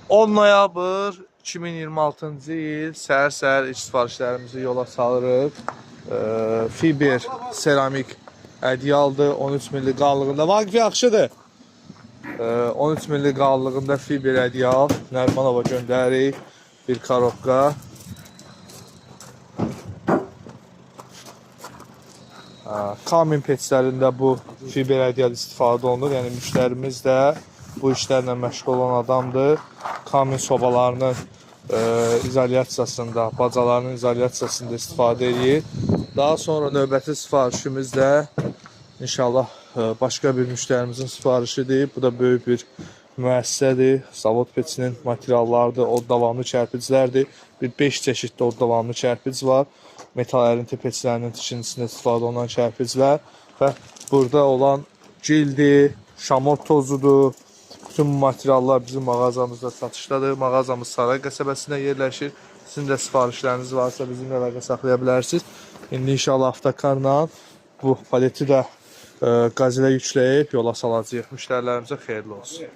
10 noyabr 2026-cı il səhər-səhər ilk sifarişlərimizi yola salırıq. Fiber seramik ədyaldır 13 milli qalınlığında. Vaqif yaxşıdır. 13 milli qalınlığında fiber ədyal Nərimanova göndəririk. Bir korobka. Kamin peçlərində bu fiber ədyal istifadə olunur. Yəni müştərimiz də bu işlərlə məşğul olan adamdır. Kamin sobalarının izolyasiyasında, bacalarının izolyasiyasında istifadə edir. Daha sonra növbəti sifarişimiz də inşallah başqa bir müştərimizin sifarişidir. Bu da böyük bir müəssisədir. Zavod peçinin materiallarıdır, od davamlı kərpiclərdir. Bir 5 çeşidli od davamlı kərpic var. Metal ərinti peçlərinin tikintisində istifadə olunan kərpiclər və burada olan gildir, şamot tozudur. Bütün bu materiallar bizim mağazamızda satışdadır. Mağazamız Saray qəsəbəsində yerləşir. Sizin də sifarişləriniz varsa bizimlə əlaqə saxlaya bilərsiniz. İndi inşallah avtokarla bu paleti də qazilə yükləyib yola salacağıq. Müştərilərimizə xeyirli olsun.